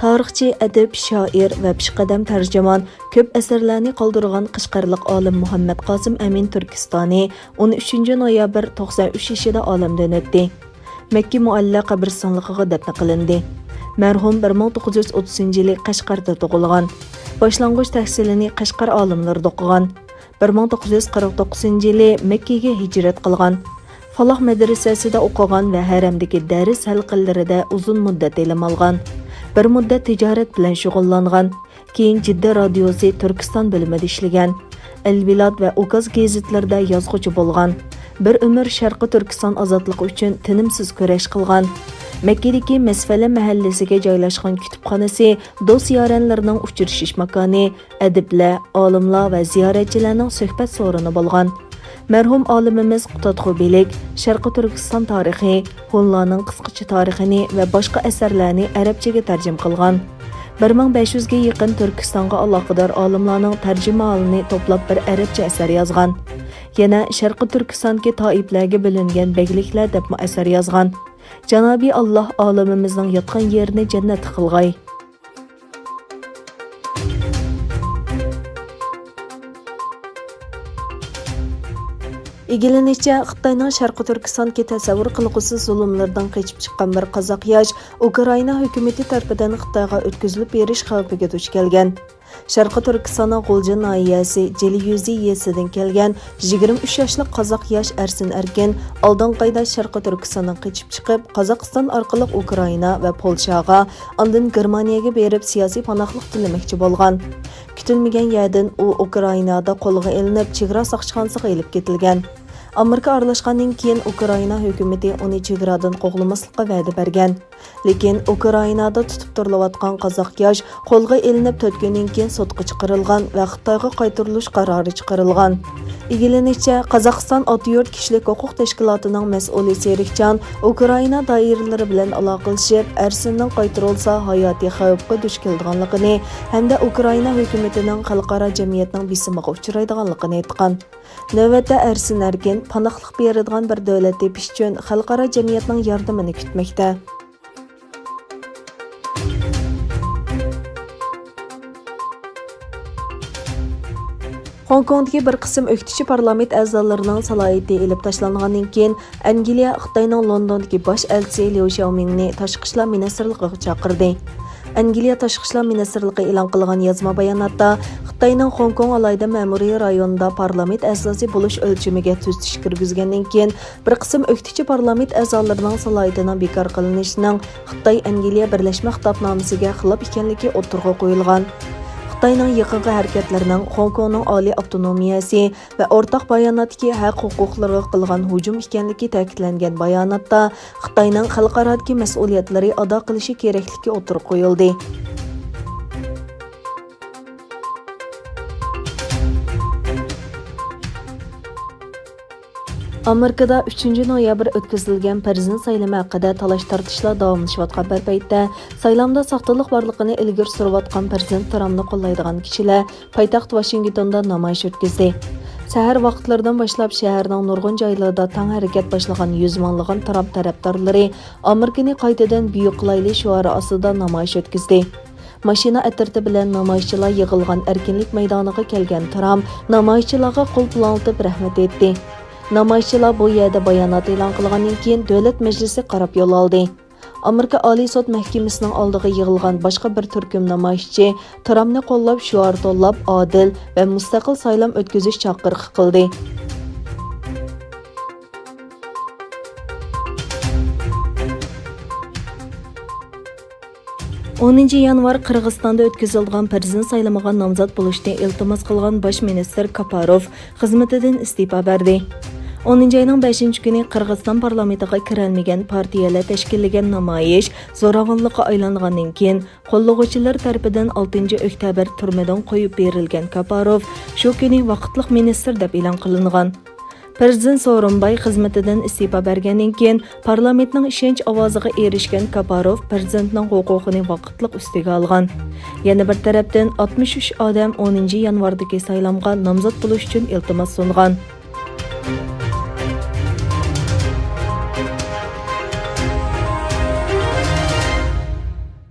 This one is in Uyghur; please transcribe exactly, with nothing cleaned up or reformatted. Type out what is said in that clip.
تارىخچى، ئەدىب، شائىر ۋە پېشقەدەم تەرجىمان، كۆپ ئەسەرلەرنى قالدۇرغان قەشقەرلىك ئالىم مۇھەممەد قاسىم ئەمىن تۈركىستانى ئون ئۈچىنچى نويابىر توقسان ئۈچ يېشىدا ئالەمدىن ئۆتتى. مەككە مۇئەللە قەبرىستانلىقىغا دەپنە قىلىندى. مەرھۇم بىر مىڭ توققۇز يۈز ئوتتۇزىنچى يىلى قەشقەردە تۇغۇلغان. باشلانغۇچ تەھسىلىنى قەشقەر ئالىملىرىدا ئوقۇغان. بىر مىڭ توققۇز يۈز قىرىق توققۇزىنچى يىلى مەككىگە ھىجرەت قىلغان. فالاھ مەدرىسەسىدە ئوقۇغان ۋە ھەرەمدىكى دەرس ھەلقىلىرىدە ئۇزۇن مۇددەت ئىلىم ئالغان. بىر مۇددەت تىجارەت بىلەن شۇغۇللانغان. كېيىن جىددە رادىيوسى تۈركىستان بۆلۈمىدە ئىشلىگەن. ئەلبىلاد ۋە ئۇكاز گېزىتلىرىدە يازغۇچى بولغان. بىر ئۆمۈر شەرقىي تۈركىستان ئازادلىقى ئۈچۈن تىنىمسىز كۈرەش قىلغان. مەككىدىكى مەسفەلە مەھەللىسىگە جايلاشقان كۇتۇپخانىسى دوست-يارەنلىرىنىڭ ئۇچرىشىش ماكانى، ئەدىبلەر، ئالىملار ۋە زىيارەتچىلەرنىڭ سۆھبەت سورۇنى بولغان. مەرھۇم ئالىمىمىز قۇتادغۇ بىلىك، شەرقىي تۈركىستان تارىخى، ھونلارنىڭ قىسقىچە تارىخىنى ۋە باشقا ئەسەرلەرنى ئەرەبچىگە تەرجىمە قىلغان. بىر مىڭ بەش يۈزگە يېقىن تۈركىستانغا ئالاقىدار ئالىملارنىڭ تەرجىمىھالىنى توپلاپ بىر ئەرەبچە ئەسەر يازغان. يەنە شەرقىي تۈركىستاندىكى تائىپىلەرگە بۆلۈنگەن بەگلىكلەر دەپمۇ ئەسەر يازغان. جانابى ئاللاھ ئالىمىمىزنىڭ ياتقان يېرىنى جەننەتلىك قىلغاي. ئىگىلىنىشىچە، خىتاينىڭ شەرقىي تۈركىستاندىكى تەسەۋۋۇر قىلغۇسىز زۇلۇملىرىدىن قېچىپ چىققان بىر قازاق ياش ئۇكرائىنا ھۆكۈمىتى تەرىپىدىن خىتايغا ئۆتكۈزۈلۈپ بېرىش خەۋپىگە دۇچ كەلگەن. شەرقىي تۈركىستاننىڭ غۇلجا ناھىيەسى جىلى يۈزى يېزىسىدىن كەلگەن يىگىرمە ئۈچ ياشلىق قازاق ياش ئەرسىن ئەركىن ئالدىنقى ئايدا شەرقىي تۈركىستاندىن قېچىپ چىقىپ، قازاقىستان ئارقىلىق ئۇكرائىنا ۋە پولشاغا، ئاندىن گېرمانىيەگە بېرىپ سىياسىي پاناھلىق تىلىمەكچى بولغان. كۈتۈلمىگەن يەردىن ئۇ ئۇكرائىنادا قولغا ئېلىنىپ، چېگرا ساقچىخانىسىغا ئېلىپ كېتىلگەن. ئامېرىكا ئارىلاشقاندىن كېيىن، ئۇكرائىنا ھۆكۈمىتى ئۇنى چېگرادىن قوغلىماسلىققا ۋەدە بەرگەن. لېكىن ئۇكرائىنادا تۇتۇپ تۇرۇلۇۋاتقان قازاق ياش قولغا ئېلىنىپ تۆت كۈندىن كېيىن سوتقا چىقىرىلغان ۋە خىتايغا قايتۇرۇلۇش قارارى چىقىرىلغان. ئىگىلىنىشىچە، قازاقىستان ئاتا يۇرت كىشىلىك ھوقۇق تەشكىلاتىنىڭ مەسئۇلى سېرىكجان ئۇكرائىنا دائىرىلىرى بىلەن ئالاقىلىشىپ، ئەرسىننىڭ قايتۇرۇلسا ھاياتىي خەۋپكە دۇچ كېلىدىغانلىقىنى ھەمدە ئۇكرائىنا ھۆكۈمىتىنىڭ خەلقئارا جەمئىيەتنىڭ بېسىمىغا ئۇچرايدىغانلىقىنى ئېيتقان. نۆۋەتتە ئەرسىن ئەركىن پاناھلىق بېرىدىغان بىر دۆلەت تېپىش ئۈچۈن خەلقئارا جەمئىيەتنىڭ ياردىمىنى كۈتمەكتە. خوڭكوڭدىكى بىر قىسىم ئۆكتىچى پارلامېنت ئەزالىرىنىڭ سالاھىيىتى ئېلىپ تاشلانغاندىن كېيىن، ئەنگلىيە خىتاينىڭ لوندوندىكى باش ئەلچىسى ليۇ شياۋمىڭنى تاشقى ئىشلار مىنىستىرلىقىغا چاقىردى. ئەنگلىيە تاشقى ئىشلار مىنىستىرلىقى ئېلان قىلغان يازما باياناتتا، خىتاينىڭ خوڭكوڭ ئالاھىدە مەمۇرىي رايونىدا پارلامېنت ئەزاسى بولۇش ئۆلچىمىگە تۈزىتىش كىرگۈزگەندىن كېيىن، بىر قىسىم ئۆكتىچى پارلامېنت ئەزالىرىنىڭ سالاھىيىتىنىڭ بىكار قىلىنىشىنىڭ خىتاي ئەنگلىيە بىرلەشمە خىتابنامىسىگە خىلاپ ئىكەنلىكى ئوتتۇرىغا قويۇلغان. خىتاينىڭ يېقىنقى ھەرىكەتلىرىنىڭ خوڭكوڭنىڭ ئالىي ئاپتونومىيەسى ۋە ئورتاق باياناتتىكى ھەق-ھوقۇقلىرىغا قىلغان ھۇجۇم ئىكەنلىكى تەكىتلەنگەن باياناتتا، خىتاينىڭ خەلقئارادىكى مەسئۇلىيەتلىرى ئادا قىلىشى كېرەكلىكى ئوتتۇرىغا قويۇلدى. ئامېرىكىدا ئۈچىنچى نويابىر ئۆتكۈزۈلگەن پىرېزىدېنت سايلىمى ھەققىدە تالاش-تارتىشلار داۋاملىشىۋاتقان بىر پەيتتە، سايلامدا ساختىلىق بارلىقىنى ئىلگىرى سۈرۈۋاتقان پىرېزىدېنت ترامپنى قوللايدىغان كىشىلەر پايتەخت ۋاشىنگتوندا نامايىش ئۆتكۈزدى. سەھەر ۋاقىتلىرىدىن باشلاپ شەھەرنىڭ نۇرغۇن جايلىرىدا تەڭ ھەرىكەت باشلىغان يۈز مىڭلىغان ترامپ تەرەپدارلىرى «ئامېرىكىنى قايتىدىن بۈيۈك قىلايلى» شوئارى ئاستىدا نامايىش ئۆتكۈزدى. ماشىنا ئەترىتى بىلەن نامايىشچىلار يىغىلغان ئەركىنلىك مەيدانىغا كەلگەن ترامپ نامايىشچىلارغا قول پۇلاڭلىتىپ رەھمەت ئېيتتى. نامايىشچىلار بۇ يەردە بايانات ئېلان قىلغاندىن كېيىن، دۆلەت مەجلىسى قاراپ يول ئالدى. ئامېرىكا ئالىي سوت مەھكىمىسىنىڭ ئالدىغا يىغىلغان باشقا بىر تۈركۈم نامايىشچى ترامپنى قوللاپ شوئار توۋلاپ، ئادىل ۋە مۇستەقىل سايلام ئۆتكۈزۈش چاقىرىقى قىلدى. ئونىنچى يانۋار قىرغىزىستاندا ئۆتكۈزۈلىدىغان پىرېزىدېنت سايلىمىغا نامزات بولۇشنى ئىلتىماس قىلغان باش مىنىستىر كاپاروف خىزمىتىدىن ئىستېپا بەردى. ئونىنچى ئاينىڭ بەشىنچى كۈنى قىرغىزىستان پارلامېنتىغا كىرەلمىگەن پارتىيەلەر تەشكىللىگەن نامايىش زوراۋانلىققا ئايلانغاندىن كېيىن، قوللىغۇچىلىرى تەرىپىدىن ئالتىنچى ئۆكتەبىر تۈرمىدىن قويۇپ بېرىلگەن كاپاروف شۇ كۈنى ۋاقىتلىق مىنىستىر دەپ ئېلان قىلىنغان. پىرېزىدېنت سورۇنباي خىزمىتىدىن ئىستېپا بەرگەندىن كېيىن، پارلامېنتنىڭ ئىشەنچ ئاۋازىغا ئېرىشكەن كاپاروف پىرېزىدېنتنىڭ ھوقۇقىنى ۋاقىتلىق ئۈستىگە ئالغان. يەنە بىر تەرەپتىن، ئاتمىش ئۈچ ئادەم ئونىنچى يانۋاردىكى سايلامغا نامزات بولۇش ئۈچۈن ئىلتىماس سۇنغان.